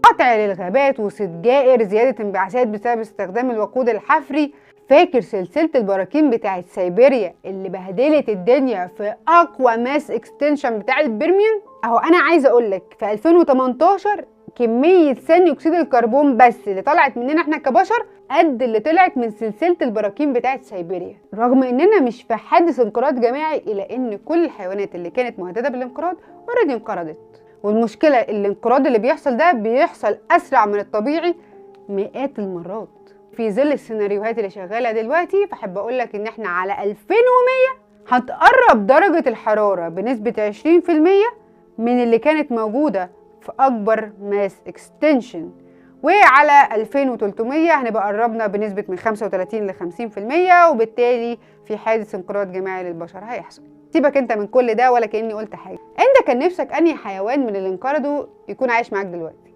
قطع للغابات وصيد جائر، زيادة انبعاثات بسبب استخدام الوقود الحفري. فاكر سلسلة البراكين بتاعت سيبيريا اللي بهدلت الدنيا في أقوى mass extinction بتاع البرميان؟ أهو أنا عايزة أقولك في 2018 كمية ثاني أكسيد الكربون بس اللي طلعت مننا احنا كبشر قد اللي طلعت من سلسلة البراكين بتاعت سيبيريا. رغم إننا مش في حادث انقراض جماعي، إلا إن كل الحيوانات اللي كانت مهددة بالانقراض already انقرضت. والمشكلة الانقراض اللي بيحصل ده بيحصل أسرع من الطبيعي مئات المرات. في ظل السيناريوهات اللي شغالة دلوقتي، فحب أقول لك إن احنا على 2100 هتقرب درجة الحرارة بنسبة 20% من اللي كانت موجودة في أكبر mass extinction، وعلى 2300 هنبقى قربنا بنسبة من 35 ل 50%، وبالتالي في حادث انقراض جماعي للبشر هيحصل. سيبك انت من كل ده ولا كأني قلت حاجة. انت كان نفسك أنهي حيوان من اللي انقرضوا يكون عايش معاك دلوقتي؟